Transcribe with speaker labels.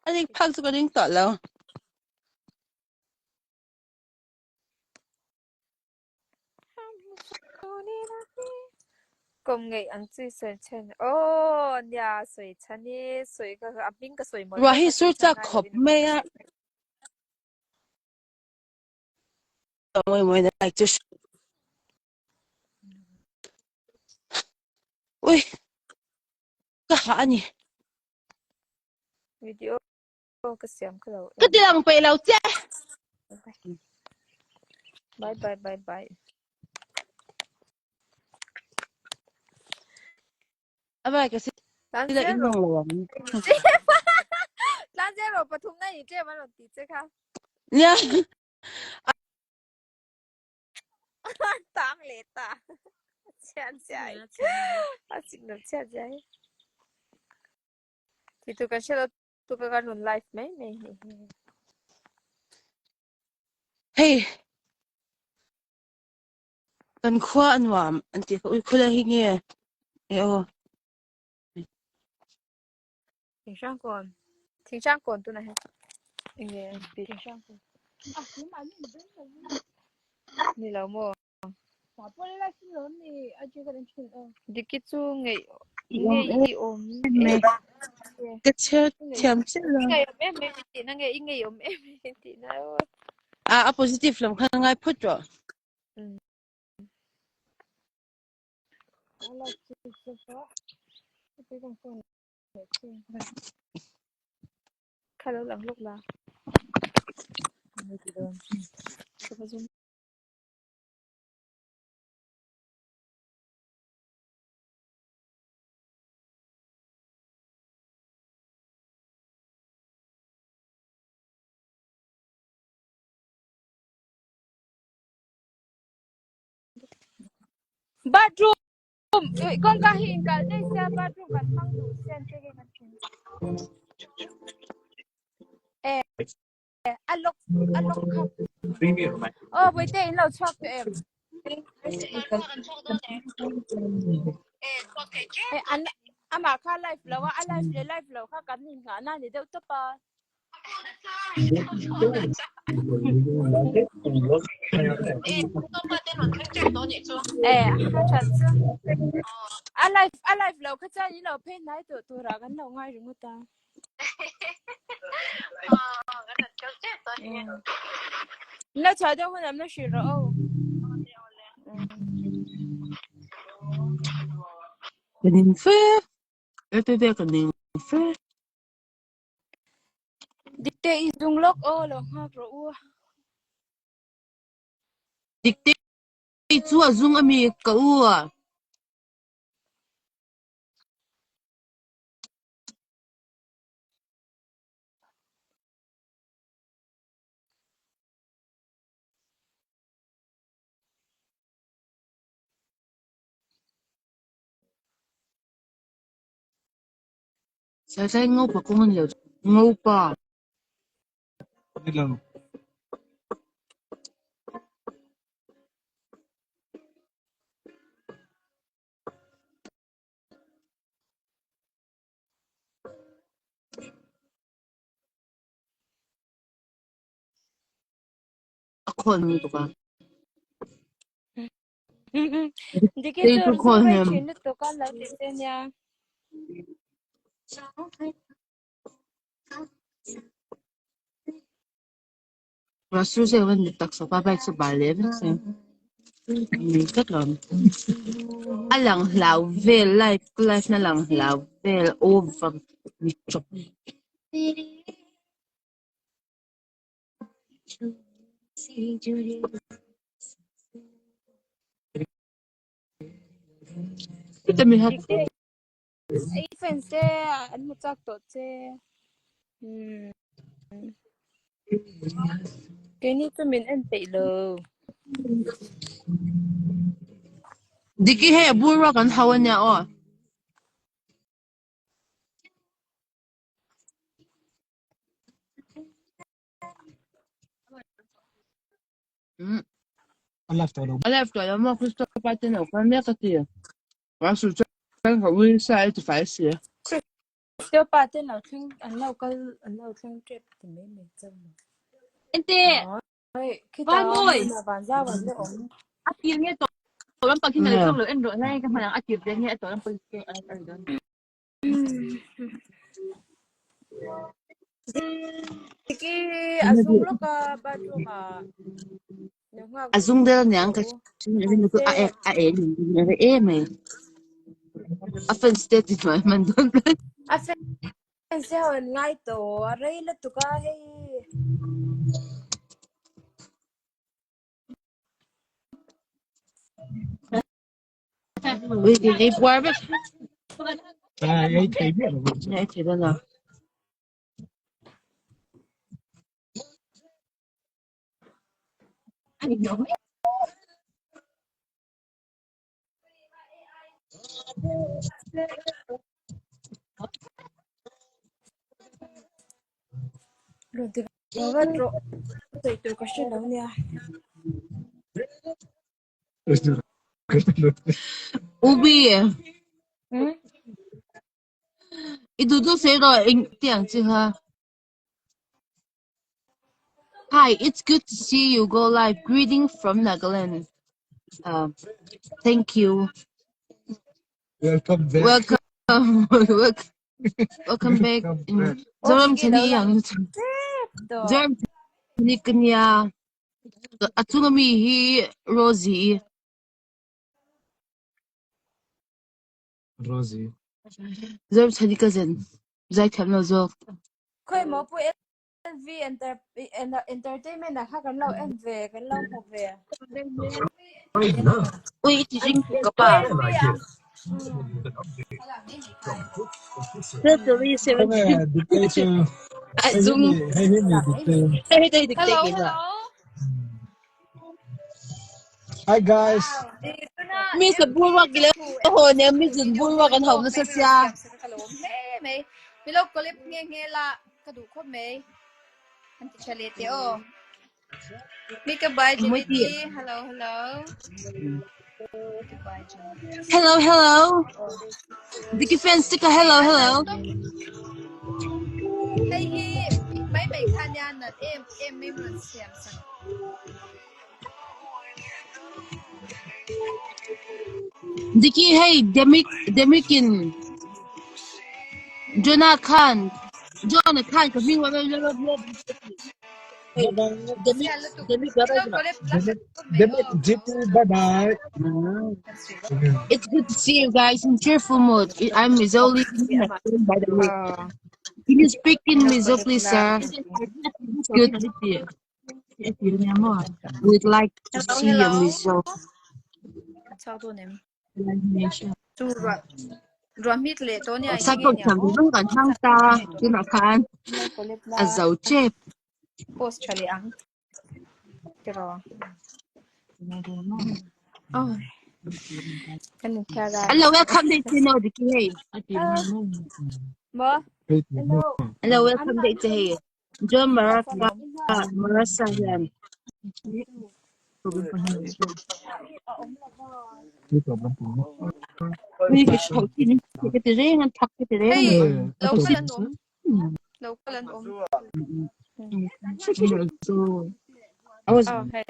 Speaker 1: A dik phak chu ka ring tawh lo.
Speaker 2: Kawm ngeih ang chi sawi chhan. Aw nia sawi chhan i sawi ka a hming ka sawi mawlh
Speaker 1: Ruah
Speaker 2: mawlh
Speaker 1: hi
Speaker 2: kha
Speaker 1: sur
Speaker 2: sawi chhan
Speaker 1: chak
Speaker 2: ngai
Speaker 1: khawp
Speaker 2: lovin a hming
Speaker 1: mai
Speaker 2: ka
Speaker 1: a.
Speaker 2: sawi.
Speaker 1: Mawi mawi na like chu. Ui ka hah a ni.
Speaker 2: Video ka siam ka lo
Speaker 1: Ka
Speaker 2: en.
Speaker 1: ti lang peih lo che.
Speaker 2: Bye bye bye bye.
Speaker 1: A vai ka si
Speaker 2: Tlan
Speaker 1: la
Speaker 2: zel
Speaker 1: in
Speaker 2: rawh.
Speaker 1: lang lo ang.
Speaker 2: Tlan zel rawh pathum na ni tlem an rawn ti che kha.
Speaker 1: Nia.
Speaker 2: Tang leh ta. Chhiat chiai. A signal chhiat chiai. Ti tu kan hre lo tu ka kan rawn live mai mai ni.
Speaker 1: Hei kan khua a nuam an ti kha ui khula hi nge e aw.
Speaker 2: Thinghrang kawn. Thinghrang kawn tunah hian enge thinghrang kawn. Ni lo maw? Diki chu ngeih ngeih i awm em
Speaker 1: Ka chhiar thiam chiah lo.
Speaker 2: I ngei awm em em tihna nge i ngei awm em em tihna aw.
Speaker 1: A a positive lam kha ngai phawt rawh.
Speaker 2: Kha lo lang lawk la. Bathroom kawngka hi inkal daih sia bathroom kan hmang duh sia an che kan thin. Eh a lock a lock kha. Aw Bawihte in lo chhuak tawh em? Eh an amah kha live lo a a live leh live lo kha kan inngah na ni deuh tawp a. Eh a that chu. A live a live lo kha chuan in lo phei hnai tawh turah kan lo ngai ringawt a. La chhuah deuh hun am la hrilh rawh aw.
Speaker 1: Ka ning fe. Ete ka ning fe.
Speaker 2: Dikte i zung lawk aw lo nghak rawh u.
Speaker 1: Dikte chu a zung ami ka u a. Sailai ngopa kawng a ni lo. Ngopa.
Speaker 3: Ni lo.
Speaker 1: A khawl lutuk a.
Speaker 2: Diki
Speaker 1: Tei
Speaker 2: chu
Speaker 1: chu khawl
Speaker 2: zung rei
Speaker 1: hnem.
Speaker 2: thin lutuk a lo ti che nia.
Speaker 1: Rasul se van taksa pa bike chu bal leh vek se. Ni tlat lo. A lang hlau vel live live na lang hlau vel over ni chawp. Mi hat
Speaker 2: I fans te an hmu chak tawh che. Keini chu min en peih lo.
Speaker 1: Diki hei a bur ruak an hau ania aw.
Speaker 3: A live tawh lo.
Speaker 1: A live tawh lo maw Christopher te no kal mek a ti. Rasul chuan ka ui sa i ti fai si.
Speaker 2: Teo pa ten lo thleng an lo kal an lo thleng tep ti mai mai chauh lo.
Speaker 4: Ente
Speaker 2: Oi, khita
Speaker 4: Vanmawi
Speaker 2: hmuna vanzau an la awm.
Speaker 4: A tir nge tawh lam pang khi nalh zawk lo en rawh lai ka hman ang a tir te nge a tawh lam pang khi a ri dawn.
Speaker 2: Tiki a zung lawk a bathroom ah lo nghak
Speaker 1: A zung del aniang ka a ek a e ni a e mai. A fans te ti hnuai man dawn.
Speaker 2: A fans te ho an ngai tawh a rei lutuk a hei.
Speaker 1: Ui ti ei puar vek.
Speaker 3: Ai ei thei miah lo.
Speaker 1: Ei thei dawn lo.
Speaker 2: Rawn ti vat rawh. Sawi tur ka hre lo nia.
Speaker 1: Ubi.
Speaker 2: Hmm?
Speaker 1: I duh duh sawi rawh eng tiang chi kha. Hi, it's good to see you go live. Greeting from Nagaland. Uh, thank you.
Speaker 3: Welcome back.
Speaker 1: Welcome. Welcome back.
Speaker 3: Welcome back.
Speaker 1: Zoram chani yang. Zoram chani kanya. A chunga mi hi Rosie.
Speaker 3: Rosie.
Speaker 1: Zoram chani cousin. Zai thiam lo zawk.
Speaker 2: Khoi mo pu LV enter, entertainment ah kha kan lo en ve, kan lo hmu ve.
Speaker 1: Ui, i ti ring ka pa. Totally
Speaker 3: 17.
Speaker 1: Zoom. Hei hei dik
Speaker 5: Hello,
Speaker 1: te
Speaker 5: hello.
Speaker 3: Hi guys.
Speaker 1: Mi sa bur wa kile ho ne mi zun bur wa kan ho na sa sia.
Speaker 5: Mi lo collab nge nge la ka duh khawp mai. An ti tha leh teh aw. Mi ka bye Jenny. Hello, hello. Goodbye Jenny.
Speaker 1: Hello, hello. Diki fans te ka hello, hello.
Speaker 5: Hei hi mai mai kha nia nat em em mai rawn siam sak.
Speaker 1: Diki hei Demik Demikin Jonah khan Jonah khan ka hming Demik Demik
Speaker 3: Demik GT bye bye.
Speaker 1: It's good to see you guys in cheerful mood. I'm Mizo by the way. Can you speak in Mizo please sir? It's good. We'd like to
Speaker 5: Hello,
Speaker 1: see your
Speaker 5: hello.
Speaker 1: Mizo.
Speaker 5: Chau tu nem. Chu ruah ruah mit leh tawh nia eng nge
Speaker 1: Sakawt
Speaker 5: nia
Speaker 1: thiam
Speaker 5: aw.
Speaker 1: zawng kan hmang ta tunah khan
Speaker 5: Collab
Speaker 1: a
Speaker 5: la
Speaker 1: zo tep.
Speaker 5: post tha leh ang. Tiraw. Oh. Kan inthiar a.
Speaker 1: Hello, welcome date to know Diki hei.
Speaker 5: Mo.
Speaker 2: Hello.
Speaker 1: Hello, welcome date to hei. John Maraka Marasa hian. Ui ka chho thin ka ti reng an thak ka ti reng.
Speaker 5: Hei, lo kal an awm. Lo kal an awm.
Speaker 1: I was
Speaker 5: Oh, hei.